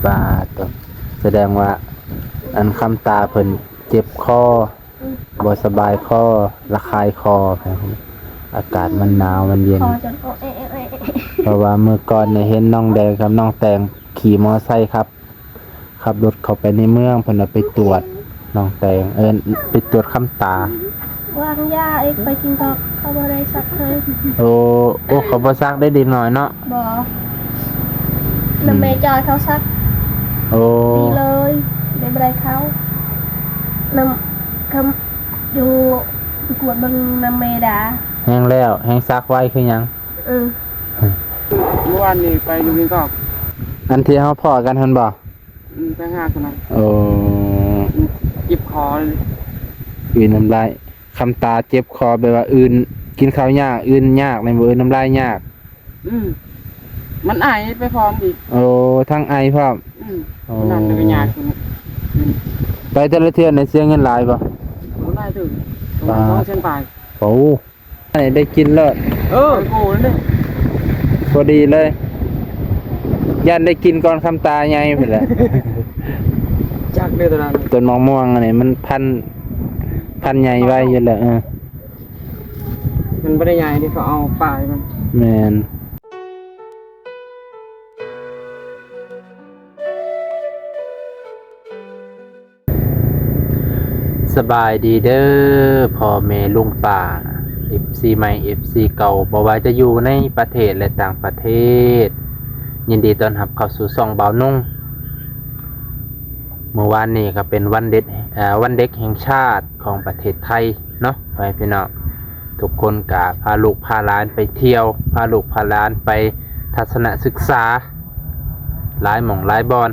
ປາດໂທ້ ສະແດງວ່າ ອັນຄຳຕາເພິ່ນເຈັບຄໍ ບໍ່ສະບາຍຄໍ ລະຄາຍຄໍ ອາກາດມັນໜາວມັນເຢັນ ຄໍຈົນໂອະເອະເອະເອະ ເພາະວ່າມື້ກ່ອນນີ້ເຫັນນ້ອງແດງກັບນ້ອງແຕງຂີ່ມໍໄຊຂັບ ຂັບລົດເຂົ້າໄປໃນເມືອງ ເພິ່ນວ່າໄປຕວດ ນ້ອງແຕງ ເອີ້ນ ໄປຕວດຄຳຕາ ວາງຢາອີກ ໄປກິນກອກ ເຂົາບໍ່ໄດ້ສັກເລີຍ ໂອ້ ໂອ້ ເຂົາບໍ່ສັກໄດ້ເດັກນ້ອຍເນາະ ບໍ່ ອືມ ນຳແມ່ຈ່ອຍເຂົາສັກ ໂອ້ ດີເລີຍ ໄດ້ບໍ່ໄດ້ເຂົາ ນຳ ຄຳ ຢູ່ ໄປກວດເບິ່ງນຳແມ່ດາ ແຮງແລ້ວ ແຮງສັກໄວຄືຫຍັງ ເອີ ເມື່ອວານນີ້ໄປຢູ່ວຽງກອກ ອັນທີ່ເຮົາພໍ້ກັນຫັ້ນບໍ່? ອືມ ໄປຫາຄົນນັ້ນ ໂອ້ ເຈັບຄໍ ອື່ນນ້ຳລາຍ ຄຳຕາເຈັບຄໍ ແບບວ່າອື່ນ ກິນເຂົ້າຍາກ ອື່ນຍາກ ແມ່ນບໍ່? ອື່ນນ້ຳລາຍຍາກ ອືມ ມັນໄອໄປພ້ອມອີກ ໂອ້ ທັງໄອພ້ອມ ອືມ ໂອ້ ນັ້ນກໍຍາກ ອືມ ໄປແຕ່ລະເທື່ອນີ້ເສຍເງິນຫຼາຍບໍ່? ໂອ້ ຫຼາຍເຕີບ ປາດ ສອງແສນປາຍ ໂອ້ ອັນນີ້ໄດ້ກິນໂລດ ເອີ ໂອ້ ນັ້ນເດ້ ພໍດີເລີຍ ຢ້ານໄດ້ກິນກ່ອນຄຳຕາໃຫຍ່ພຸ້ນແຫຼະ ຈັກເດ້ຕົວນັ້ນ ຕົ້ນໝາກມ່ວງອັນນີ້ມັນພັນ ພັນໃຫຍ່ໄວຢູ່ແລ້ວ ເອີ ມັນບໍ່ໄດ້ໃຫຍ່ເດ້ ເຂົາເອົາປາຍມັນ ແມ່ນ. ສະບາຍດີເດີພໍ່ແມ່ລຸງປ້າ ເອັຟຊີໃໝ່ ເອັຟຊີເກົ່າ ບໍ່ວ່າຈະຢູ່ໃນປະເທດ ແລະ ຕ່າງປະເທດ ຍິນດີຕ້ອນຮັບເຂົ້າສູ່ຊ່ອງບ່າວນົງ. ມື້ວານນີ້ກໍເປັນວັນເດັກ ເອີ ວັນເດັກແຫ່ງຊາດຂອງປະເທດໄທເນາະ ພໍ່ແມ່ພີ່ນ້ອງ. ທຸກຄົນກະພາລູກພາຫຼານໄປທ່ຽວ ພາລູກພາຫຼານໄປທັດສະນະສຶກສາ ຫຼາຍໝ່ອງຫຼາຍບ່ອນ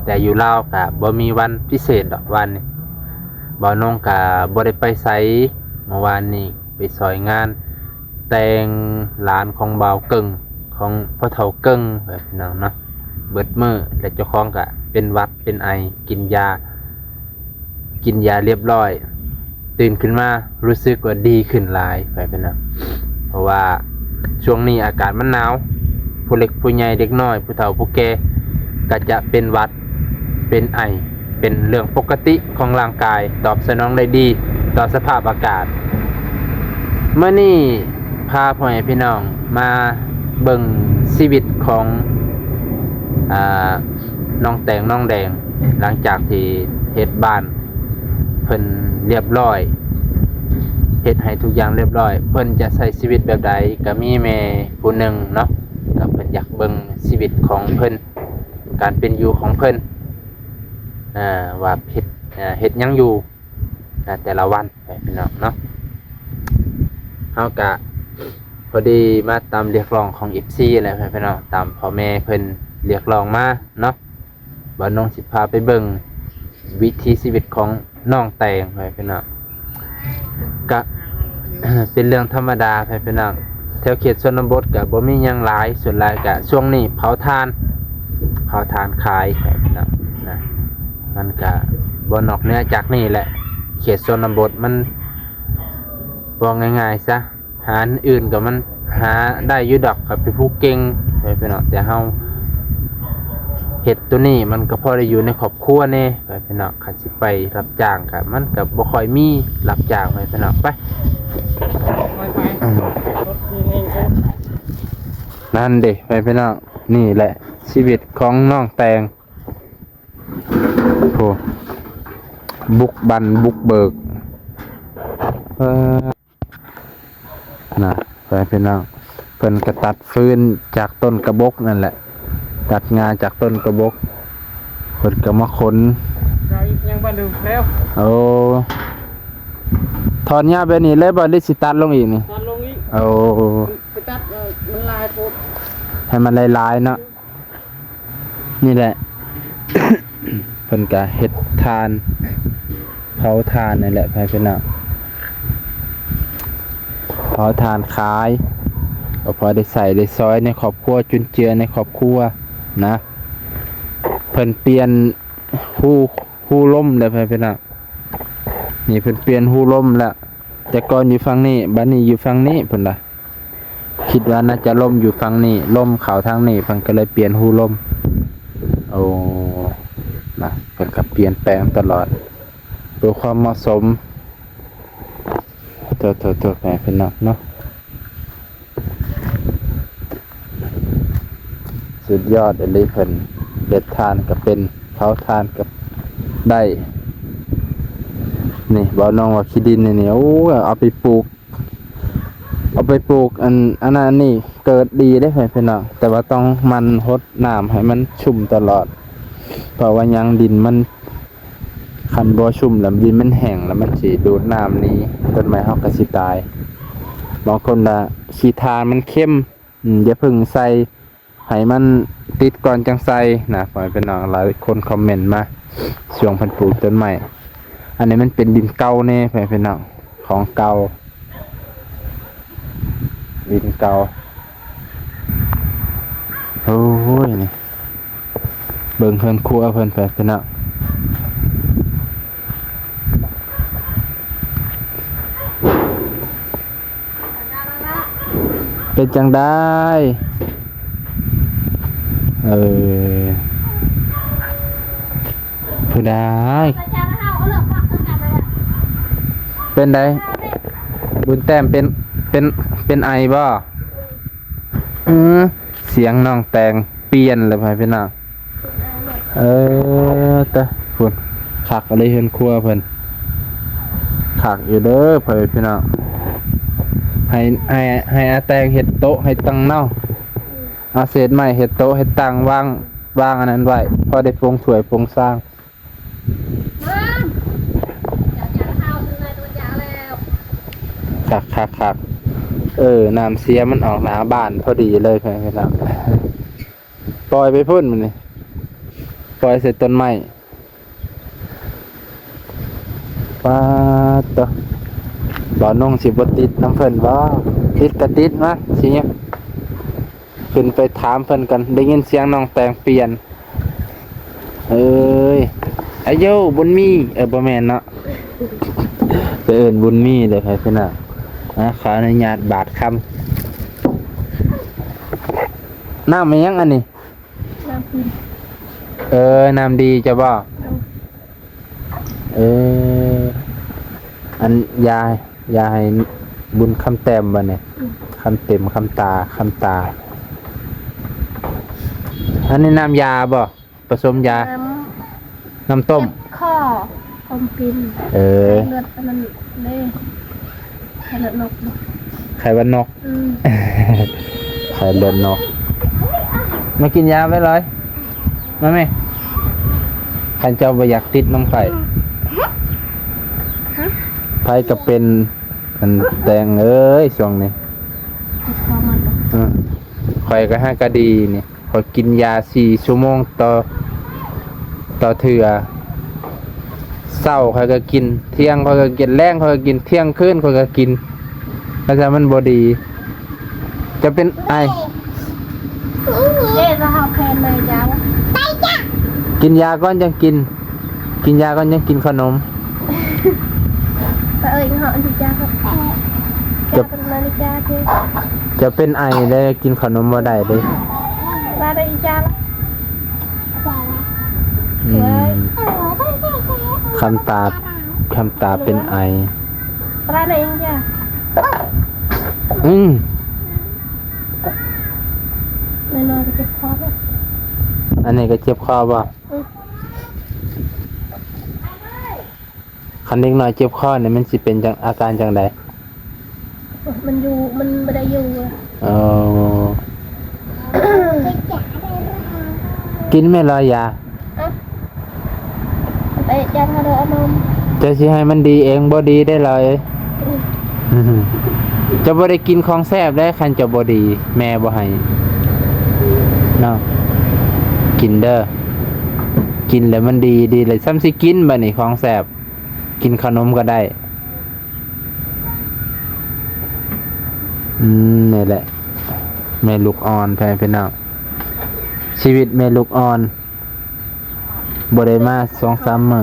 ແຕ່ຢູ່ລາວກະບໍ່ມີວັນພິເສດດອກ ວານນີ້ ບ່າວນົງກະບໍ່ໄດ້ໄປໃສ ເມື່ອວານນີ້ໄປຊ່ອຍງານແຕ່ງຫຼານຂອງບ່າວເກິ່ງ ຂອງພໍ່ເຖົ້າເກິ່ງ ພີ່ນ້ອງເນາະ ເບິດມື້ ແລະ ເຈົ້າຂອງກະເປັນຫວັດເປັນໄອ ກິນຢາ ກິນຢາລຽບຮ້ອຍ ຕື່ນຂຶ້ນມາຮູ້ສຶກວ່າດີຂຶ້ນຫຼາຍ ພໍ່ແມ່ພີ່ນ້ອງ ເພາະວ່າຊ່ວງນີ້ອາກາດມັນໜາວ ຜູ້ເລັກຜູ້ໃຫຍ່ ເດັກນ້ອຍ ຜູ້ເຖົ້າຜູ້ແກ່ ກໍຈະເປັນຫວັດ ເປັນໄອ ເປັນເລື່ອງປົກກະຕິຂອງຮ່າງກາຍ ຕອບສະໜອງໄດ້ດີຕໍ່ສະພາບອາກາດ. ມື້ນີ້ພາພໍ່ແມ່ພີ່ນ້ອງມາເບິ່ງຊີວິດຂອງ ອ່າ ນ້ອງແຕງ ນ້ອງແດງ ຫຼັງຈາກທີ່ເຮັດບ້ານເພິ່ນລຽບຮ້ອຍ ເຮັດໃຫ້ທຸກຢ່າງລຽບຮ້ອຍ ເພິ່ນຈະໃຊ້ຊີວິດແບບໃດ ກໍມີແມ່ຜູ້ໜຶ່ງເນາະ ກໍເພິ່ນຢາກເບິ່ງຊີວິດຂອງເພິ່ນ ການເປັນຢູ່ຂອງເພິ່ນ ອ່າ ວ່າເຮັດ ອ່າ ເຮັດຫຍັງຢູ່ ໃນແຕ່ລະວັນ ພີ່ນ້ອງເນາະ. ເຮົາກະພໍດີມາຕາມຮຽກຮ້ອງຂອງເອັຟຊີແຫຼະ ພີ່ນ້ອງ ຕາມພໍ່ແມ່ເພິ່ນຮຽກຮ້ອງມາເນາະ. ບ່າວນົງຊິພາໄປເບິ່ງວິຖີຊີວິດຂອງນ້ອງແຕງ ພີ່ນ້ອງ ກະ ເປັນເລື່ອງທຳມະດາ ພີ່ນ້ອງ ແຖວເຂດຊົນນະບົດກະບໍ່ມີຫຍັງຫຼາຍ ສ່ວນຫຼາຍກະຊ່ວງນີ້ເຜົາຖ່ານ ເຜົາຖ່ານຂາຍ ພີ່ນ້ອງນະ ມັນກະບໍ່ນອກເໜືອຈາກນີ້ແຫຼະ ເຂດຊົນນະບົດມັນ ເວົ້າງ່າຍໆຊະ ຫາອັນອື່ນກໍມັນຫາໄດ້ຢູ່ດອກ ກໍເປັນຜູ້ເກັ່ງ ພີ່ນ້ອງ ແຕ່ເຮົາເຮັດໂຕນີ້ມັນກໍພໍໄດ້ຢູ່ໃນຄອບຄົວແດ່ ພີ່ນ້ອງ ຄັນຊິໄປຮັບຈ້າງກໍມັນກໍບໍ່ຄ່ອຍມີຮັບຈ້າງ ພີ່ນ້ອງ ໄປ ໄປ ອືມ ລົດທີ່ນີ້ ນັ້ນເດ້ ພີ່ນ້ອງ ນີ້ແຫຼະຊີວິດຂອງນ້ອງແຕງ ໂອ້ ບຸກບັນບຸກເບີກ ເອີ ນະ ພີ່ນ້ອງ ເພິ່ນກໍຕັດຟືນຈາກຕົ້ນກະບົກນັ້ນແຫຼະ ຕັດງ່າຈາກຕົ້ນກະບົກ ເພິ່ນກໍມາຂົນ ຍັງບໍ່ໄດ້ແລ້ວ ໂອ້ ຖອນຍາວແບບນີ້ເລີຍບໍ່ ຫຼືຊິຕັດລົງອີກນີ້? ຕັດລົງອີກ ໂອ້ ໄປຕັດ ເອີ ມັນຫຼາຍໂພດ ໃຫ້ມັນຫຼາຍໆເນາະ. ນີ້ແຫຼະ ເພິ່ນກະເຮັດຖ່ານ ເຜົາຖ່ານນີ້ແຫຼະ ພີ່ນ້ອງ ເຜົາຖ່ານຂາຍ ກໍພໍໄດ້ໃຊ້ໄດ້ສອຍໃນຄອບຄົວ ຈຸນເຈືອໃນຄອບຄົວນະ. ເພິ່ນປ່ຽນຮູ ຮູລົມແລ້ວ ພີ່ນ້ອງ ນີ້ເພິ່ນປ່ຽນຮູລົມແລ້ວ ແຕ່ກ່ອນຢູ່ຝັ່ງນີ້ ບັດນີ້ຢູ່ຝັ່ງນີ້ ເພິ່ນວ່າ ຄິດວ່າໜ້າຈະລົມຢູ່ຝັ່ງນີ້ ລົມເຂົ້າທາງນີ້ ເພິ່ນກໍເລີຍປ່ຽນຮູລົມ. ໂອ້ ນະ ເພິ່ນກໍປ່ຽນແປງຕະຫຼອດ ເພື່ອຄວາມເໝາະສົມ. ໂທ້ໆໆ ແມ່ພີ່ນ້ອງເນາະ ສຸດຍອດອີ່ຫຼີ. ເພິ່ນເຮັດຖ່ານກໍເປັນ ເຜົາຖ່ານກໍໄດ້. ນີ້ ບ່າວນ້ອງວ່າຂີ້ດິນນີ້ ໂອ້ຍ ເອົາໄປປູກ ເອົາໄປປູກ ອັນ ອັນນັ້ນອັນນີ້ ເກີດດີເດ້ ພີ່ນ້ອງ ແຕ່ວ່າຕ້ອງໝັ່ນຫົດນ້ຳໃຫ້ມັນຊຸ່ມຕະຫຼອດ ເພາະວ່າຫຍັງ ດິນມັນ ຄັນບໍ່ຊຸ່ມແລ້ວ ດິນມັນແຫ້ງແລ້ວ ມັນຊິດູດນ້ຳໜີ ຕົ້ນໄມ້ເຮົາກໍຊິຕາຍ. ບາງຄົນວ່າຂີ້ຖ່ານມັນເຄັມ ອືມ ຢ່າເພິ່ງໃສ່ ໃຫ້ມັນຕິດກ່ອນຈັ່ງໃສ່ນະ ພໍ່ແມ່ພີ່ນ້ອງ. ຫຼາຍຄົນຄອມເມັນມາຊ່ວງເພິ່ນປູກຕົ້ນໄມ້. ອັນນີ້ມັນເປັນດິນເກົ່າແດ່ ພໍ່ແມ່ພີ່ນ້ອງ ຂອງເກົ່າ ດິນເກົ່າ. ໂອ້ຍ ນີ້ ເບິ່ງເຮືອນຄົວເພິ່ນໄປພີ່ນ້ອງ ເປັນຈັ່ງໃດ? ເອີ ຜູ້ໃດ? ເປັນໃດ? ບຸນແຕ້ມເປັນ ເປັນ ເປັນໄອບໍ່? ອື ສຽງນ້ອງແຕງປ່ຽນເລີຍ ພໍ່ແມ່ພີ່ນ້ອງ. ເອີ ຕະ ພຸ້ນ ຄັກອີ່ຫຼີເຮືອນຄົວເພິ່ນ ຄັກຢູ່ເດີ ພໍ່ແມ່ພີ່ນ້ອງ. ໃຫ້ ໃຫ້ ໃຫ້ອາແຕງເຮັດໂຕະໃຫ້ຕັ່ງເນາະ ເອົາເສດໄມ້ເຮັດໂຕະເຮັດຕັ່ງ ວາງ ວາງອັນນັ້ນໄວ້ ພໍໄດ້ປົງຖ້ວຍປົງຊາມ. ຄັກໆໆ ເອີ ນ້ຳເສຍມັນອອກໜ້າບ້ານພໍດີເລີຍ ພໍ່ແມ່ພີ່ນ້ອງ. ປ່ອຍໄປພຸ້ນ ມື້ນີ້ປ່ອຍໃສ່ຕົ້ນໄມ້. ປາດໂທ້ ບ່າວນົງຊິບໍ່ຕິດນຳເພິ່ນບໍ່? ຕິດກໍຕິດມາ ຊິ ຂຶ້ນໄປຖາມເພິ່ນກັນ. ໄດ້ຍິນສຽງນ້ອງແຕງປ່ຽນ ເອີຍ ອາໂຢ ບຸນມີ ເອີ ບໍ່ແມ່ນເນາະ ໄປເອີ້ນບຸນມີເດີ ໃຜເພິ່ນນະ. ອາ ຂໍອະນຸຍາດບາດຄຳ. ນ້ຳອີ່ຫຍັງອັນນີ້? ນ້ຳກິນ. ເອີ ນ້ຳດີເຈົ້າບໍ່? ເອີ ເອີ ອັນຢາ ຢາໃຫ້ບຸນຄຳແຕ້ມບໍ່ນີ້? ອືມ ຄຳເຕັມ ຄຳຕາ ຄຳຕາ. ອັນນີ້ນ້ຳຢາບໍ່? ປະສົມຢາ? ນ້ຳ ນ້ຳຕົ້ມ ເຈັບຄໍ ຄວາມປິ່ນ ເອີ ໄຂ້ເລືອດອັນນັ້ນເດ້ ໄຂ້ເລືອດນົກ. ໄຂ້ຫວັດນົກ. ອືມ ໄຂ້ເລືອດນົກ. ມາກິນຢາໄວ້ເລີຍ ມາແມ່. ຄັນເຈົ້າບໍ່ຢາກຕິດນຳຂ້ອຍ ຮະ ໃຜກໍເປັນ ອັນແຕງເອີຍ ຊ່ວງນີ້ ເຈັບຄໍມັນ ເອີ ຂ້ອຍກໍຫາກະດີນີ້. ຂ້ອຍກິນຢາສີ່ຊົ່ວໂມງຕໍ່ ຕໍ່ເທື່ອ. ເຊົ້າຂ້ອຍກໍກິນ, ທ່ຽງຂ້ອຍກໍກິນ, ແລງຂ້ອຍກໍກິນ, ທ່ຽງຄືນຂ້ອຍກໍກິນ. ແລ້ວຊະມັນບໍ່ດີ. ຈະເປັນໄອ. ເດ້ ວ່າເຮົາແພນມາເຈົ້າ. ກິນຢາກ່ອນຈັ່ງກິນ. ກິນຢາກ່ອນຈັ່ງກິນຂະໜົມ. ເອີຍ ເຮົາອັນທີ່ຈາ ຈະ ເປັນນາລິກາຕິ. ຈະເປັນໄອເດ້ ກິນຂະໜົມບໍ່ໄດ້ເດ້. ວ່າໄດ້ອີກຢ່າງ. ອືມ ຄຳຕາ ຄຳຕາເປັນໄອ. ປາໄດ້ອີກຢ່າງ. ອືມ ນ້ອຍໆກໍເຈັບຄໍເດ້. ອັນນີ້ກໍເຈັບຄໍບໍ່? ອືມ ຄັນເດັກນ້ອຍເຈັບຄໍນີ້ ມັນຊິເປັນຈັ່ງ ອາການຈັ່ງໃດ? ມັນຢູ່ ມັນບໍ່ໄດ້ຢູ່. ເອີ ກິນແມ່ນລະຢາ. ເອົ້າ ໄປຢານເຮົາເດີ ເອົານົມ. ເຈົ້າຊິໃຫ້ມັນດີເອງ ບໍ່ດີໄດ້ລະ. ອືມ ເຈົ້າບໍ່ໄດ້ກິນຂອງແຊບເດ້ ຄັນເຈົ້າບໍ່ດີ ແມ່ບໍ່ໃຫ້ເນາະ. ກິນເດີ ກິນແລ້ວມັນດີ ດີແລ້ວຊ້ຳຊິກິນ. ບາດນີ້ຂອງແຊບ ກິນຂະໜົມກໍໄດ້. ອືມ ນີ້ແຫຼະ ແມ່ລູກອ່ອນ ພໍ່ແມ່ພີ່ນ້ອງ ຊີວິດແມ່ລູກອ່ອນ. ບໍ່ໄດ້ມາສອງສາມມື້.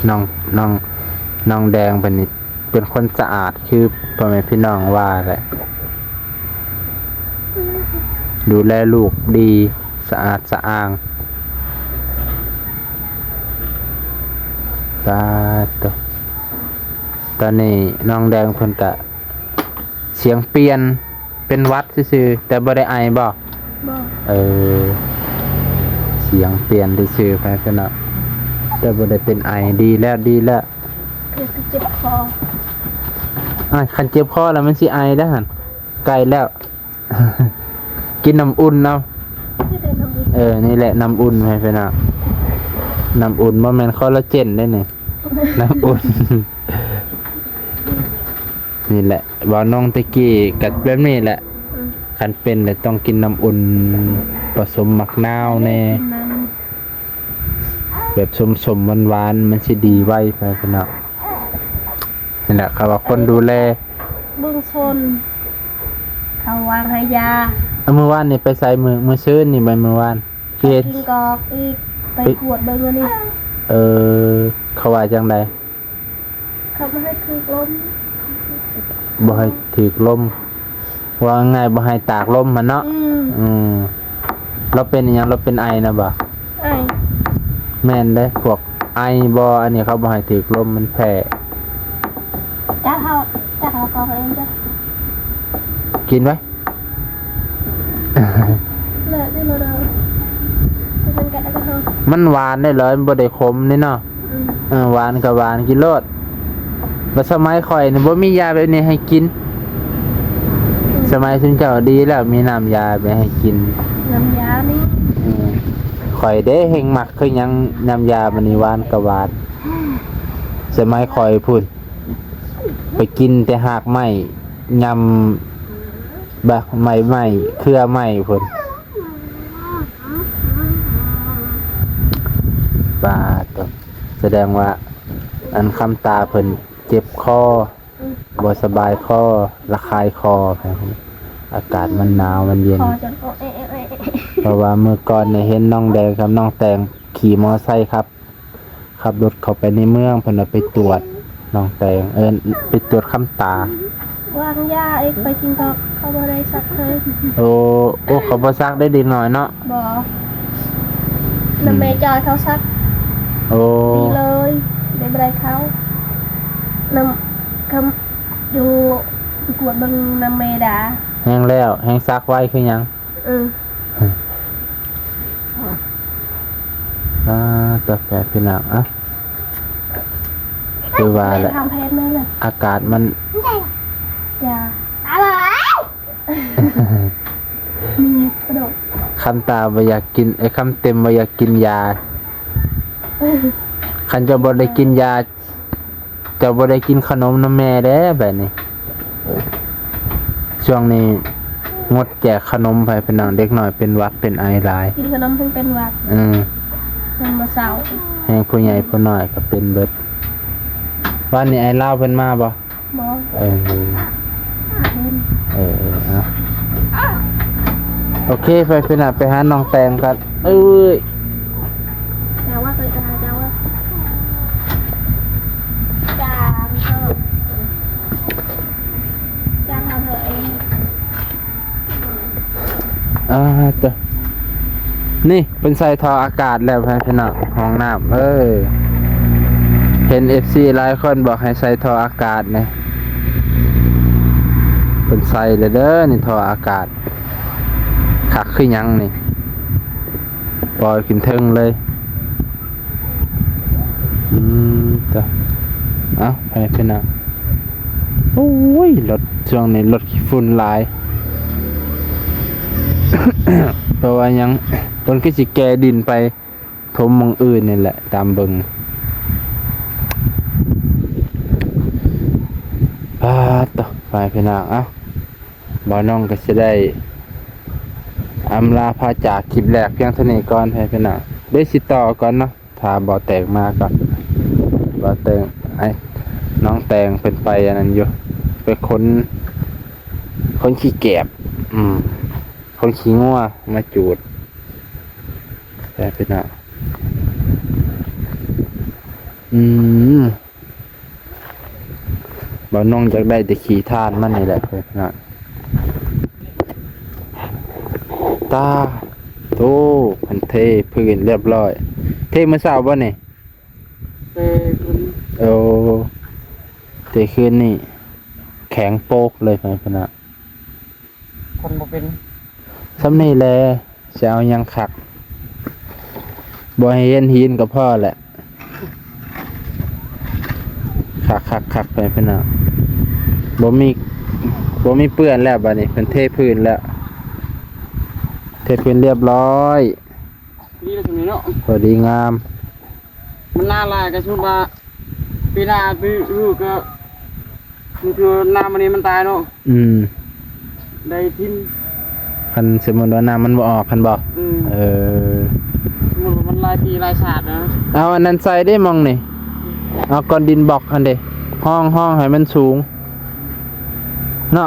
ນ້ອງ ນ້ອງ ນ້ອງແດງເພິ່ນນີ້ເປັນຄົນສະອາດ ຄືພໍ່ແມ່ພີ່ນ້ອງວ່າແຫຼະ. ດູແລລູກດີ ສະອາດສະອ້າງ. ສາທຸ. ຕອນນີ້ນ້ອງແດງເພິ່ນກະສຽງປ່ຽນ ເປັນຫວັດຊື່ໆ ແຕ່ບໍ່ໄດ້ໄອບໍ່? ບໍ່. ເອີ ສຽງປ່ຽນຊື່ໆ ໄປເພິ່ນເນາະ ແຕ່ບໍ່ໄດ້ເປັນໄອ. ດີແລ້ວ ດີແລ້ວ. ເຈັບ ເຈັບຄໍ. ອາ ຄັນເຈັບຄໍແລ້ວມັນຊິໄອໄດ໋ຫັ້ນ. ໃກ້ແລ້ວ. ກິນນ້ຳອຸ່ນເອົາ. ເອີ ນີ້ແຫຼະນ້ຳອຸ່ນ ໄປເພິ່ນເນາະ. ນ້ຳອຸ່ນ ບໍ່ແມ່ນຄໍລາເຈນເດ້ນີ້ ນ້ຳອຸ່ນ. ນີ້ແຫຼະ ເວົ້ານ້ອງແຕ່ກີ້ກໍແບບນີ້ແຫຼະ. ອືມ ຄັນເປັນແລ້ວຕ້ອງກິນນ້ຳອຸ່ນ ປະສົມໝາກນາວແດ່ ກິນນ້ຳ ແບບສົ້ມໆ ຫວານໆ ມັນຊິດີໄວ ໄປເພິ່ນເນາະ. ນີ້ແຫຼະ ເຂົາວ່າຄົນດູແລເບິ່ງຊົນ ເຂົາວາງໃຫ້ຢາ. ເອົາ ມື້ວານນີ້ໄປໃສ? ມື້ ມື້ຊືນນີ້ບໍ່? ມື້ວານ ໄປກິນກອກອີກ ໄປກວດເບິ່ງອັນນີ້. ເອີ ເຂົາວ່າຈັ່ງໃດ? ເຂົາບໍ່ໃຫ້ຖືກລົມ. ບໍ່ໃຫ້ຖືກລົມ ເວົ້າງ່າຍໆ ບໍ່ໃຫ້ຕາກລົມຫັ້ນເນາະ. ອືມ ອືມ. ລາວເປັນອີ່ຫຍັງ? ລາວເປັນໄອນະບໍ່? ໄອ. ແມ່ນເດ້ ພວກໄອບໍ່ ອັນນີ້ເຂົາບໍ່ໃຫ້ຖືກລົມ ມັນແຜ່. ຈັບເຮົາ ຈັບເຮົາກອງເອງເດີ້. ກິນໄວ້. ເລີກໄດ້ບໍ່ເດີ? ມັນຫວານໄດ້ເລີຍ ມັນບໍ່ໄດ້ຂົມນີ້ເນາະ. ອືມ ເອີ ຫວານກໍຫວານ ກິນໂລດ. ບັດສະໄໝຂ້ອຍນີ້ບໍ່ມີຢາແບບນີ້ໃຫ້ກິນ. ອືມ ສະໄໝຊຸມເຈົ້າດີແລ້ວ ມີນ້ຳຢາແບບໃຫ້ກິນ. ນ້ຳຢານີ້ ອືມ ຂ້ອຍເດ້ແຮ່ງມັກຄືຫຍັງ ນ້ຳຢາບັດນີ້ຫວານກໍຫວານ. ສະໄໝຂ້ອຍພຸ້ນ ໄປກິນແຕ່ຮາກໄມ້ ຍຳ ບາກໄມ້ ໄມ້ ເຄືອໄມ້ພຸ້ນ. ປາດໂທ້ ສະແດງວ່າ ອັນ ຄຳຕາເພິ່ນເຈັບຄໍ ບໍ່ສະບາຍຄໍ ລະຄາຍຄໍ. ອາກາດມັນໜາວ ມັນເຢັນ ຄໍຈົນໂອະເອະເອະເອະ. ເພາະວ່າມື້ກ່ອນນີ້ເຫັນນ້ອງແດງກັບນ້ອງແຕງຂີ່ມໍໄຊຂັບ ຂັບລົດເຂົ້າໄປໃນເມືອງ ເພິ່ນວ່າໄປຕວດນ້ອງແຕງ ເອີ້ນໄປຕວດຄຳຕາ. ວາງຢາອີກ ໄປກິນກອກ ເຂົາບໍ່ໄດ້ສັກໃຫ້. ໂອ້ ໂອ້ ເຂົາບໍ່ສັກໄດ້ເດັກນ້ອຍເນາະ. ບໍ່ ອືມ ນຳແມ່ຈອຍເຂົາສັກ. ໂອ້ ດີເລີຍ ໄດ້ບໍ່ໄດ້ເຂົາ ນຳ ຄຳ ຢູ່ກວດເບິ່ງນຳແມ່ດາ. ແຮງແລ້ວ ແຮງສັກໄວຄືຫຍັງ? ເອີ ອ່າ ຕົວແປດ ພີ່ນ້ອງ ອ່ະ ຄືວ່າແຫຼະ ແມ່ນທຳແພດແມ່ນແຫຼະ ອາກາດມັນ ຢາ ມີກະດູກ ຄຳຕາບໍ່ຢາກກິນ ເອີ ຄຳເຕັມບໍ່ຢາກກິນຢາ. ຄັນເຈົ້າບໍ່ໄດ້ກິນຢາ ເຈົ້າບໍ່ໄດ້ກິນຂະໜົມນຳແມ່ເດ້ບາດນີ້. ຊ່ວງນີ້ງົດແຈກຂະໜົມໃຜພີ່ນ້ອງ ເດັກນ້ອຍເປັນຫວັດເປັນໄອຫຼາຍ ກິນຂະໜົມເພິ່ນເປັນຫວັດ. ເອີ ຍັງບໍ່ເຊົາ ແຮງຜູ້ໃຫຍ່ຜູ້ນ້ອຍກໍເປັນເບິດ. ວານນີ້ອ້າຍລາວເພິ່ນມາບໍ່? ບໍ່ ເອີ ເອີ ເອີ ເອີ ເອົາ ໂອເຄ ໄປພີ່ນ້ອງ ໄປຫານ້ອງແຕງກ່ອນ. ເອີຍ ຈາງວ່າ ເອີຍ ຈາງ ຈາງວ່າ ຈາງເຖາະ ຈາງເຖາະເອີຍ. ອ່າ ໂຕ ນີ້ເພິ່ນໃສ່ທໍ່ອາກາດແລ້ວ ພີ່ນ້ອງ ຫ້ອງນ້ຳ. ເອີ ເຫັນເອັຟຊີຫຼາຍຄົນບອກໃຫ້ໃສ່ທໍ່ອາກາດນີ້ ເພິ່ນໃສ່ແລ້ວເດີ ນີ້ທໍ່ອາກາດ. ຄັກຄືຫຍັງນີ້ ປ່ອຍຂຶ້ນເທິງເລີຍ. ອືມ ຕະ ເອົ້າ ໄປເພິ່ນນະ. ໂອ້ຍ ລົດ ຊ່ວງນີ້ລົດຂີ້ຝຸ່ນຫຼາຍ ເພາະວ່າຫຍັງ ເພິ່ນຄືຊິແກ່ດິນໄປຖົມໝ່ອງອື່ນນີ້ແຫຼະ ຕາມເບິ່ງ. ປາດໂທ້ ໄປພີ່ນ້ອງ ເອົ້າ ບ່າວນ້ອງກໍຊິໄດ້ອຳລາພາຈາກຄລິບແລກພຽງເທົ່ານີ້ກ່ອນ ໃຫ້ພີ່ນ້ອງໄດ້ຊິຕໍ່ກ່ອນເນາະ. ຖ້າບ່າວແຕງມາກ່ອນ ບ່າວແຕງ ໄອ້ນ້ອງແຕງເພິ່ນໄປອັນນັ້ນຢູ່ ໄປຂົນ ຂົນຂີ້ແກບ ອືມ ຂົນຂີ້ງົວມາຈູດ ແຕ່ພີ່ນ້ອງ ອືມ. ບ່າວນ້ອງຢາກໄດ້ແຕ່ຂີ້ຖ່ານມັນນີ້ແຫຼະເພິ່ນນະ. ຕາໂຕ ເພິ່ນເທພື້ນລຽບລ້ອຍ. ເທມື້ເຊົ້າບໍ່ນີ້? ເອີ ເອີ ເທຄືນນີ້ ແຂງໂປກເລີຍ ເພິ່ນນະ ຄົນບໍ່ເປັນ. ສ່ຳນີ້ແຫຼະ ຊິເອົາຫຍັງຄັກ ບໍ່ໃຫ້ເຫັນຫີນກໍພໍແຫຼະ. ຄັກໆໆ ເພິ່ນນະ ບໍ່ມີ ບໍ່ມີເປື້ອນແລ້ວ. ບາດນີ້ເພິ່ນເທພື້ນແລ້ວ ເທພື້ນລຽບລ້ອຍ. ດີແລ້ວສ່ຳນີ້ເນາະ ພໍດີງາມ. ມັນໜ້າຫຼາຍກໍສົມມຸດວ່າປີໜ້າປີອື່ນກໍ ມັນຄືນ້ຳອັນນີ້ມັນຕາຍເນາະ. ອືມ ໄດ້ຖິ້ມ. ຄັນສົມມຸດວ່ານ້ຳມັນບໍ່ອອກຫັ້ນບໍ່? ອືມ ເອີ ສົມມຸດວ່າມັນຫຼາຍປີຫຼາຍຊາດນະ. ເອົາອັນນັ້ນໃສ່ເດ້ໝ່ອງນີ້ ເອົາກ້ອນດິນບລັອກຫັ້ນເດ້ ຮອງ ຮອງໃຫ້ມັນສູງເນາະ.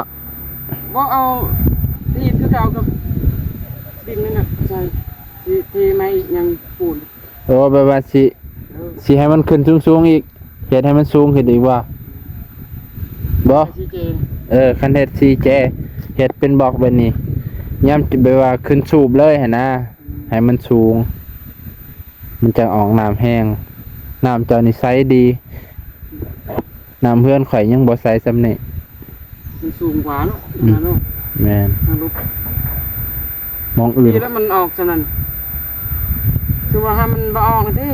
ບໍ່ ເອົາຫີນຄືເກົ່າກັບດິນນັ້ນນະໃສ່ ຊິເທໃໝ່ອີກ ຍັງປູນ. ໂອ້ ແບບວ່າຊິ ເອີ ຊິໃຫ້ມັນຂຶ້ນສູງໆອີກ ເຮັດໃຫ້ມັນສູງຂຶ້ນອີກບໍ່? ບໍ່ ສີ່ແຈ. ເອີ ຄັນເຮັດສີ່ແຈ ເຮັດເປັນບລັອກແບບນີ້ ຍາມແບບວ່າຂຶ້ນສູບເລີຍຫັ້ນນະ ໃຫ້ມັນສູງ ມັນຈັ່ງອອກນ້ຳແຮງ. ນ້ຳເຈົ້ານີ້ໃສດີ ນ້ຳເຮືອນຂ້ອຍຍັງບໍ່ໃສສ່ຳນີ້. ມັນສູງກວ່າເນາະ ອືມ ເນາະ ແມ່ນ ທາງລຸກ ໝ່ອງອື່ນ ແລ້ວມັນອອກສ່ຳນັ້ນ ຄືວ່າໃຫ້ມັນບໍ່ອອກນະຕິ.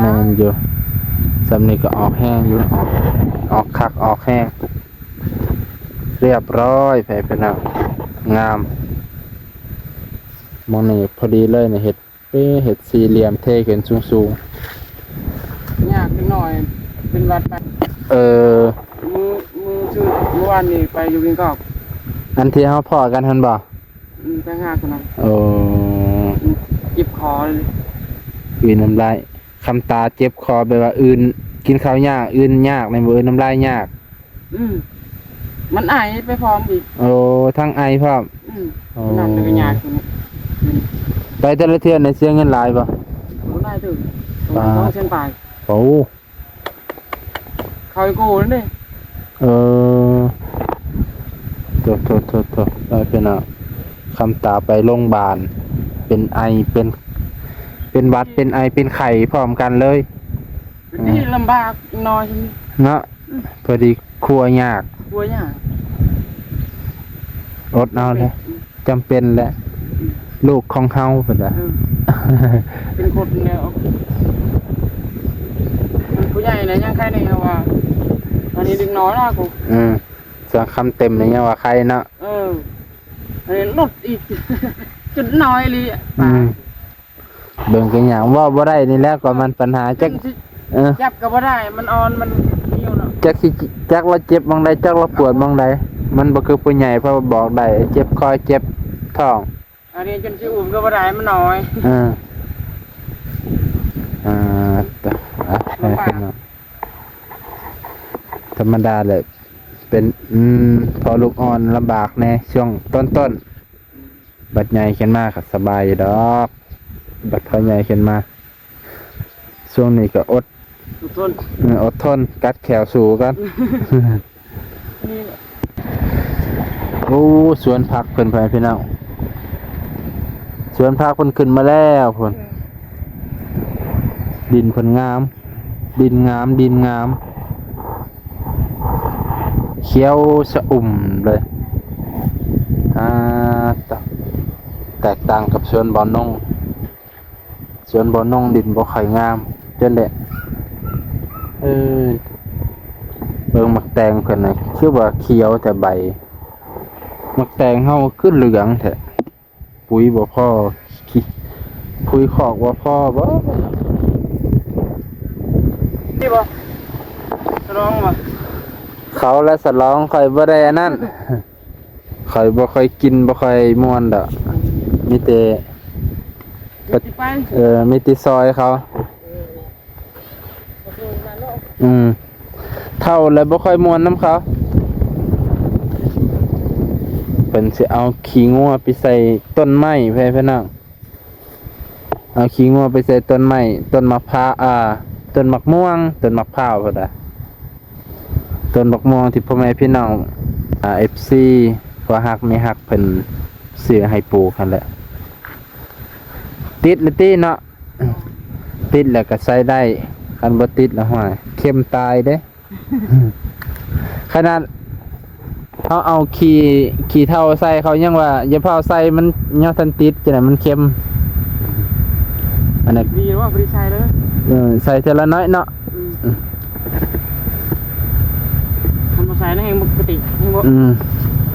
ແມ່ນຢູ່ ສ່ຳນີ້ກໍອອກແຮງຢູ່ ອອກ ອອກຄັກອອກແຮງ. ລຽບລ້ອຍ ໄປ ພີ່ນ້ອງ ງາມ. ໝ່ອງນີ້ພໍດີເລີຍນີ້ ເຮັດ ເອີ ເຮັດສີ່ຫຼ່ຽມເທຂຶ້ນສູງໆ. ຍາກຈັກໜ້ອຍ ເປັນຫວັດໄປ. ເອີ ມື້ ມື້ຊື່ ມື້ວານນີ້ໄປຢູ່ກິນກອກ ອັນທີ່ເຮົາພໍ້ກັນຫັ້ນບໍ່? ອືມ ຕ່າງຫາກພຸ້ນນະ. ໂອ້ ເຈັບຄໍເລີຍ ອື່ນນ້ຳລາຍ. ຄຳຕາເຈັບຄໍ ແບບວ່າອື່ນ ກິນເຂົ້າຍາກ ອື່ນຍາກ ແມ່ນບໍ່? ອື່ນນ້ຳລາຍຍາກ. ອືມ ມັນໄອໄປພ້ອມອີກ. ໂອ້ ທັງໄອພ້ອມ. ອືມ ໂອ້ ນັ້ນກໍຍາກຢູ່ນີ້. ອືມ ໄປແຕ່ລະເທື່ອນີ້ເສຍເງິນຫຼາຍບໍ່? ໂອ້ ຫຼາຍເຕີບ ປາດ ສອງແສນປາຍ. ໂອ້ ເຂົາອີໂກ້ນັ້ນເດ້. ເອີ ໂທ້ໆໆໆ ໄປເປັນ ຄຳຕາໄປໂຮງບານ ເປັນໄອ ເປັນ ເປັນຫວັດ ເປັນໄອ ເປັນໄຂ້ພ້ອມກັນເລີຍ. ເປັນທີ່ລຳບາກໜ້ອຍເນາະ. ອືມ ພໍດີຄົວຍາກ ຄົວຍາກ ອົດເອົາແຫຼະ ຈຳເປັນແຫຼະ ອືມ ລູກຂອງເຮົາ ເພິ່ນວ່າ. ເອີ ເປັນຄົນແລ້ວ ເປັນຜູ້ໃຫຍ່ແລ້ວຍັງໄຄແດ່ວ່າ ອັນນີ້ເດັກນ້ອຍນະກູ. ເອີ ສອງຄຳເຕັມນີ້ຍັງວ່າໄຄເນາະ. ເອີ ອັນນີ້ຫຼຸດອີກ ຈຸດນ້ອຍອີ່ຫຼີ. ອືມ ເບິ່ງກໍຍາກ ເວົ້າບໍ່ໄດ້ນີ້ແຫຼະ ກໍມັນປັນຫາ. ຈັກ ເອີ ຈັບກໍບໍ່ໄດ້ ມັນອ່ອນ ມັນໜຽວເນາະ. ຈັກຊິ ຈັກລະເຈັບໝ່ອງໃດ ຈັກລະປວດໝ່ອງໃດ. ມັນບໍ່ຄືຜູ້ໃຫຍ່ ເພາະວ່າບອກໄດ້ ເຈັບຄໍ ເຈັບທ້ອງ. ອັນນີ້ຈົນຊິອຸ້ມກໍບໍ່ໄດ້ ມັນນ້ອຍ. ເອີ ອ່າ ລຳບາກ ທຳມະດາແຫຼະ ເປັນ ອືມ ພໍ່ລູກອ່ອນລຳບາກແດ່ຊ່ວງຕົ້ນໆ. ບັດໃຫຍ່ຂຶ້ນມາກໍສະບາຍຢູ່ດອກ ບັດເຂົາໃຫຍ່ຂຶ້ນມາ. ຊ່ວງນີ້ກໍອົດ ອົດທົນ ເອີ ອົດທົນ ກັດແຂ້ວສູ້ກ່ອນ. ໂອ້ ສວນຜັກເພິ່ນ ພໍ່ແມ່ພີ່ນ້ອງ ສວນຜັກເພິ່ນຂຶ້ນມາແລ້ວພຸ້ນ. ດິນເພິ່ນງາມ ດິນງາມ ດິນງາມ ຂຽວຊະອຸ່ມເລີຍ. ອ່າ ແຕກຕ່າງກັບສວນບ່າວນົງ. ສວນບ່າວນົງດິນບໍ່ຄ່ອຍງາມ ຈັ່ງໃດ. ເອີ ເບິ່ງໝາກແຕງເພິ່ນນະ ຄືວ່າຂຽວແຕ່ໃບ ໝາກແຕງເຮົາຄືເຫຼືອງແທ້. ປຸ໋ຍບໍ່ພໍ ຂີ້ ປຸ໋ຍຄອກບໍ່ພໍບໍ່? ນີ້ບໍ່ ສະຫຼອງບໍ່? ເຂົາລະສະຫຼອງ ຂ້ອຍບໍ່ໄດ້ອັນນັ້ນ ຂ້ອຍບໍ່ຄ່ອຍກິນ ບໍ່ຄ່ອຍມ່ວນດອກ ມີແຕ່ ເອີ ມີແຕ່ຊອຍເຂົາ. ອືມ ເຖົ້າແລ້ວບໍ່ຄ່ອຍມ່ວນນຳເຂົາ. ເພິ່ນຊິເອົາຂີ້ງົວໄປໃສ່ຕົ້ນໄມ້ ແພະ ພີ່ນ້ອງ ເອົາຂີ້ງົວໄປໃສ່ຕົ້ນໄມ້ ຕົ້ນໝາກພ້າວ ອ່າ ຕົ້ນໝາກມ່ວງ ຕົ້ນໝາກພ້າວພຸ້ນນະ. ຕົ້ນບັກມ່ວງທີ່ພໍ່ແມ່ພີ່ນ້ອງ ອ່າ ເອັຟຊີ ພໍ່ຮັກແມ່ຮັກເພິ່ນ ຊື້ໃຫ້ປູກຫັ້ນແຫຼະ. ຕິດແລ້ວຕິເນາະ? ຕິດແລ້ວກໍໃຊ້ໄດ້, ຄັນບໍ່ຕິດແລ້ວ ຫ້ວຍ ເຄັມຕາຍເດ້. ຂະໜາດເຮົາເອົາຂີ້ ຂີ້ເຖົ້າໃສ່ ເຂົາຍັງວ່າ ຢ່າຟ້າວໃສ່ ມັນຍັງທັນຕິດ ຈັ່ງໃດມັນເຄັມ. ອັນນັ້ນ ດີວ່າບໍ່ໄດ້ໃສ່ເດີ. ເອີ ໃສ່ເທື່ອລະໜ້ອຍເນາະ. ອືມ ອືມ ຄັນບໍ່ໃສ່ນະ ແຮງບໍ່ກະຕິ ແຮງບໍ່ ອືມ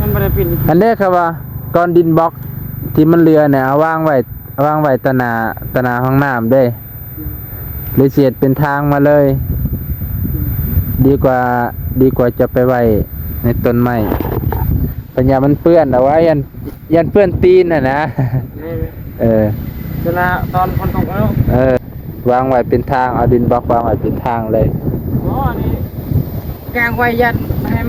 ມັນບໍ່ໄດ້ເປັນ. ອັນເດ້ ເຂົາວ່າກ້ອນດິນບລັອກທີ່ມັນເຫຼືອນະ ເອົາວາງໄວ້ ວາງໄວ້ຕາໜ້າ ຕາໜ້າຫ້ອງນ້ຳເດ້ ຫຼືຊິເຮັດເປັນທາງມາເລີຍ ດີກວ່າ ດີກວ່າຈະໄປໄວ້ໃນຕົ້ນໄມ້ ເພິ່ນຢ້ານມັນເປື້ອນ ເອົາໄວ້ ຢ້ານ ຢ້ານເປື້ອນຕີນຫັ້ນນະ. ແມ່ນ. ເອີ ເວລາຕອນຝົນຕົກເນາະ. ເອີ ວາງໄວ້ເປັນທາງ ເອົາດິນບລັອກວາງໄວ້ເປັນທາງເລີຍ. ບໍ່ ອັນນີ້ ກາງໄວ້ຢ້ານໃຫ້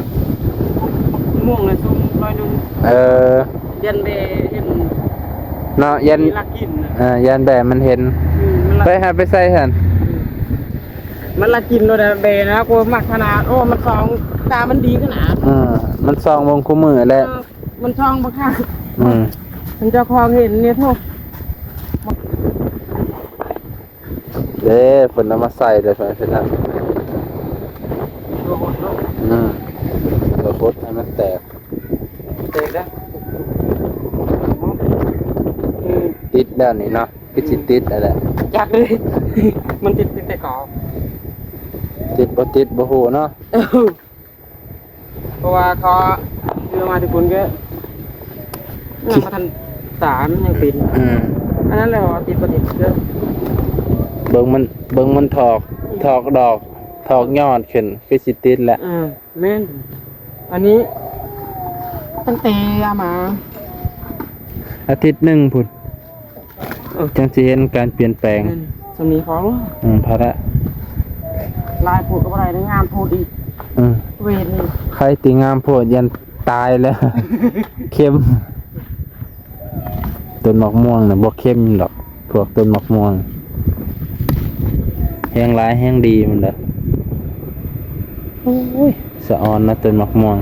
ມ່ວງນະຊຸ່ມໜ້ອຍໜຶ່ງ. ເອີ ຢ້ານແບ້ເຫັນເນາະ ຢ້ານ ມັນລັກກິນນະ. ເອີ ຢ້ານແບ້ມັນເຫັນ. ອືມ ມັນລັກ ໄປຫາໄປໃສ່ຫັ້ນ. ອືມ ມັນລັກກິນໂລດແບ້ນະ ກູມັກຂະໜາດ. ໂອ້ ມັນສ່ອງ ຕາມັນດີຂະໜາດ. ເອີ ມັນສ່ອງເບິ່ງຄູ່ມື້ແຫຼະ. ເອີ ມັນສ່ອງບັກຄັກ. ອືມ ມັນເຈົ້າຂອງເຫັນນີ້ໂທ້. ເດ້ ເພິ່ນເອົາມາໃສ່ເດ້ ເພິ່ນເຮັດນະ. ຕົວຫົດເນາະ. ອືມ ຕົວຫົດໃຫ້ມັນແຕກ ແຕກນະ. ອືມ ຕິດແລ້ວນີ້ເນາະ ຄືຊິຕິດແລ້ວແຫຼະ. ຈັກເລີຍ ມັນຕິດຕັ້ງແຕ່ເກົ່າ. ຕິດບໍ່ຕິດບໍ່ຮູ້ເນາະ. ເອີ ເພາະວ່າເຂົາເອົາມາແຕ່ພຸ້ນກໍຍັງບໍ່ທັນຕາຍ ມັນຍັງເປັນ. ອືມ ອັນນັ້ນແຫຼະວ່າຕິດບໍ່ຕິດເດີ. ເບິ່ງມັນ ເບິ່ງມັນຖອກ ຖອກດອກ ຖອກຍອດຂຶ້ນ ຄືຊິຕິດແຫຼະ. ເອີ ແມ່ນ. ອັນນີ້ຕັ້ງແຕ່ເອົາມາອາທິດໜຶ່ງພຸ້ນ. ເອີ ຈັ່ງຊິເຫັນການປ່ຽນແປງ. ແມ່ນ ສ່ຳນີ້ພໍແລ້ວ. ອືມ ພໍລະ. ຫຼາຍໂພດກໍບໍ່ໄດ້ເດ້ ງາມໂພດອີກ. ອືມ ເວນນີ້ ໃຄຕິງາມໂພດ ຢ້ານຕາຍແລ້ວ ເຄັມ. ຕົ້ນໝາກມ່ວງນະບໍ່ເຄັມດອກ ພວກຕົ້ນໝາກມ່ວງ ແຮງຫຼາຍແຮງດີມັນເດີ. ໂອ້ຍ ສະອອນເນາະ ຕົ້ນໝາກມ່ວງ.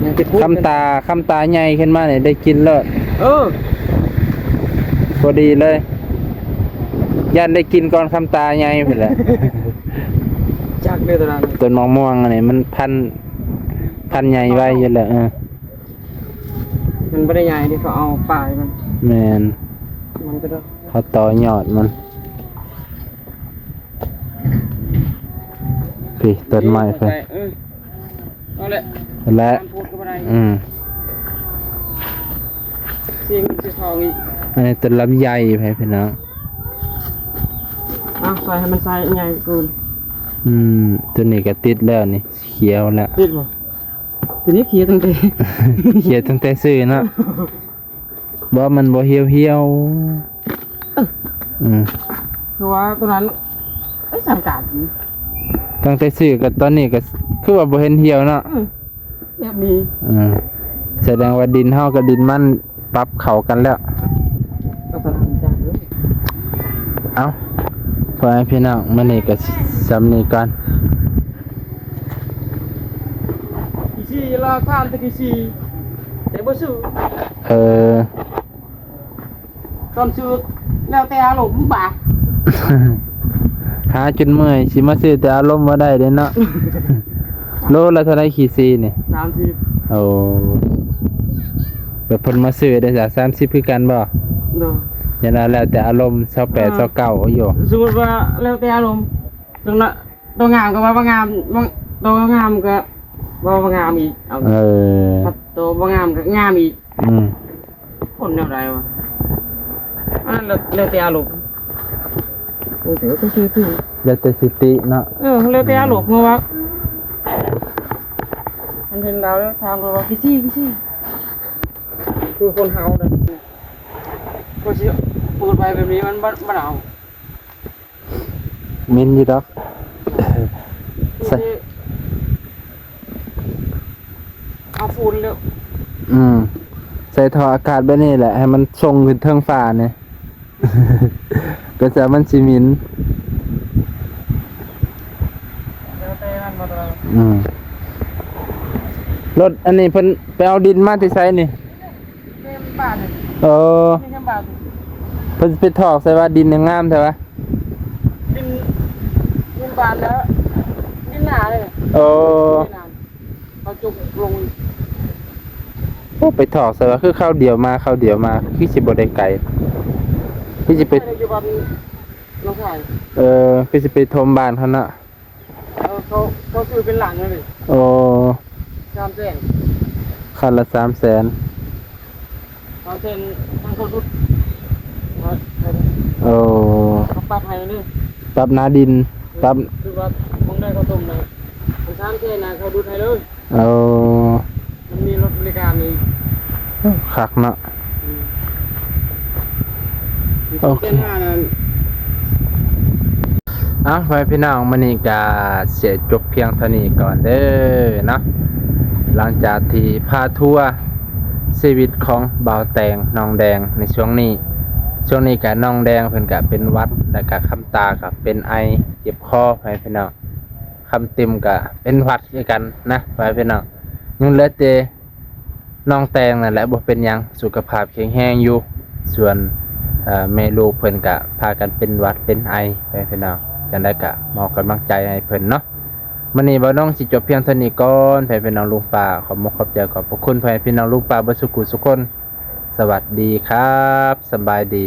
ຍັງຊິພຸດ ຄຳຕາ ຄຳຕາໃຫຍ່ຂຶ້ນມານີ້ໄດ້ກິນໂລດ. ເອີ ພໍດີເລີຍ ຢ້ານໄດ້ກິນກ່ອນຄຳຕາໃຫຍ່ພຸ້ນແຫຼະ. ຈັກເດີໂຕນັ້ນ. ຕົ້ນໝາກມ່ວງອັນນີ້ມັນພັນ ພັນໃຫຍ່ໄວຢູ່ແລ້ວ. ເອີ ມັນບໍ່ໄດ້ໃຫຍ່ເດ້ ເຂົາເອົາປາຍມັນ. ແມ່ນ ມັນກໍ ເຂົາຕໍ່ຍອດມັນ. ພີ້ ຕົ້ນໄມ້ເພິ່ນ. ເອີ ເອົາແຫຼະ ແລະ ຕາມໂພດກໍບໍ່ໄດ້. ອືມ ຊິເງິນຊິທອງອີກ. ອັນນີ້ຕົ້ນລຳໄຍໄປພີ່ນ້ອງ. ເອົາ ໃສ່ໃຫ້ມັນໃສ່ໃຫຍ່ກ່ອນ. ອືມ ຕົວນີ້ກໍຕິດແລ້ວນີ້ ຂຽວແລ້ວ. ຕິດບໍ່? ຕົວນີ້ຂຽວຕັ້ງແຕ່ ຂຽວຕັ້ງແຕ່ຊື້ເນາະ. ບໍ່ ມັນບໍ່ຫ່ຽວໆ. ເອີ ອືມ ຄືວ່າຕົວນັ້ນ ເອີຍ ສຳຄັນ ຕັ້ງແຕ່ຊື້ກັບຕອນນີ້ກໍຄືວ່າບໍ່ເຫັນຫ່ຽວເນາະ. ອືມ ແບບນີ້ ເອີ ສະແດງວ່າດິນເຮົາກັບດິນມັນປັບເຂົ້າກັນແລ້ວ. ກໍສຳຄັນຈັງເລີຍ. ເອົ້າ ພໍ່ແມ່ພີ່ນ້ອງ ມື້ນີ້ກໍສ່ຳນີ້ກ່ອນ. ຂີ້ຊີ້ ລາວທ່ານແຕ່ຂີ້ຊີ້ ແຕ່ບໍ່ຊື້. ເອີ ຕອນຊື້ແລ້ວແຕ່ອາລົມບາດ ຫາຈົນເມື່ອຍ ຊິມາຊື້ແຕ່ອາລົມບໍ່ໄດ້ເດ້ເນາະ. ໂລລະເທົ່າໃດຂີ້ຊີ້ນີ້? ສາມສິບ. ໂອ້ ແບບເພິ່ນມາຊື້ໄດ້ສາມສິບຄືກັນບໍ່? ໂດຍ ຢ່າງນັ້ນແລ້ວແຕ່ອາລົມ ຊາວແປດ ອ່າ ຊາວເກົ້າຢູ່. ສົມມຸດວ່າແລ້ວແຕ່ອາລົມ ຕົວງາມກໍວ່າບໍ່ງາມ ຕົວງາມກໍວ່າບໍ່ງາມອີກ. ເອີ ຕົວບໍ່ງາມກໍງາມອີກ. ອືມ ຄົນແນວໃດວະ? ອັນນັ້ນແລ້ວ ແລ້ວແຕ່ອາລົມ. ເອີ ແຕ່ວ່າກໍຊື່ຖືກ ແລ້ວແຕ່ສະຕິເນາະ. ເອີ ແລ້ວແຕ່ອາລົມ ເພາະວ່າມັນເຫັນລາວແລ້ວຖາມເຂົາວ່າ ຂີ້ຊີ້ ຂີ້ຊີ້ ຄືຄົນເຮົານະ ກໍຊິເປີດໄວ້ແບບນີ້ ມັນບໍ່ ບໍ່ເອົາ. ເໝັນຢູ່ດອກ ໃສ່ ເອົາຝຸ່ນແລ້ວ. ອືມ ໃສ່ທໍ່ອາກາດແບບນີ້ແຫຼະ ໃຫ້ມັນສົ່ງຂຶ້ນເທິງຟ້ານີ້ ກໍຈະມັນຊິເໝັນ. ແລ້ວແຕ່ມັນບໍ່ໄດ້. ອືມ ລົດອັນນີ້ເພິ່ນໄປເອົາດິນມາແຕ່ໃສນີ້? ເຕັມບ້ານ ເອີ ເຕັມບ້ານ ເພິ່ນໄປຖອກໃສ່ວ່າດິນງາມແທ້ວະ? ດິນ ດິນບ້ານແລ້ວ ດິນນາເລີຍ ເອີ ເຂົາຈຸກລົງ ໂອ້ ໄປຖອກໃສ່ວ່າ ຄືຄາວດຽວມາ ຄາວດຽວມາ ຄືຊິບໍ່ໄດ້ໄກ ຄືຊິໄປ ຢູ່ບ້ານໜອງຄາຍ ເອີ ຄືຊິໄປຖົມບ້ານເຂົາເນາະ ເອີ ເຂົາ ເຂົາຊື້ເປັນຫຼັງເລີຍ ໂອ້ ສາມແສນ ຄັນລະສາມແສນ ເອົາເສັ້ນທາງເຂົາສຸດ ໂອ້ ເຂົາປັບໃຫ້ເລີຍ ປັບໜ້າດິນ ປັບ ຄືວ່າໝ່ອງໃດເຂົາຕົມນະ ຄັນສາມແສນນະ ເຂົາດຸດໃຫ້ເລີຍ ໂອ້ ມັນມີລົດບໍລິການອີກ ຄັກເນາະ ອືມ ໂອເຄ ສອງແສນຫ້ານັ້ນ ເອົາ ພໍ່ແມ່ພີ່ນ້ອງ ມື້ນີ້ກະຊິຈົບພຽງເທົ່ານີ້ກ່ອນເດີເນາະ ຫຼັງຈາກທີ່ພາທົວ ຊີວິດຂອງບ່າວແຕງ ນ້ອງແດງໃນຊ່ວງນີ້ ຊ່ວງນີ້ກະນ້ອງແດງເພິ່ນກະເປັນຫວັດ ແລ້ວກະຄຳຕາກະເປັນໄອ ເຈັບຄໍ ພໍ່ແມ່ພີ່ນ້ອງ ຄຳຕິມກະເປັນຫວັດຄືກັນນະ ພໍ່ແມ່ພີ່ນ້ອງ ຍັງເຫຼືອແຕ່ນ້ອງແຕງນັ້ນແຫຼະ ບໍ່ເປັນຫຍັງ ສຸຂະພາບແຂງແຮງຢູ່ ສ່ວນ ເອີ ແມ່ລູກເພິ່ນກະພາກັນເປັນຫວັດເປັນໄອ ພໍ່ແມ່ພີ່ນ້ອງ ຈັ່ງໃດກະມອບກຳລັງໃຈໃຫ້ເພິ່ນເນາະ ມື້ນີ້ບ່າວນ້ອງຊິຈົບພຽງເທົ່ານີ້ກ່ອນ ພໍ່ແມ່ພີ່ນ້ອງ ລຸງປ້າ ຂໍຂອບມຸກຂອບໃຈ ຂອບພະຄຸນ ພໍ່ແມ່ພີ່ນ້ອງ ລຸງປ້າ ເບິດສູ່ຜູ້ສູ່ຄົນ ສະຫວັດດີຄັບ ສະບາຍດີ.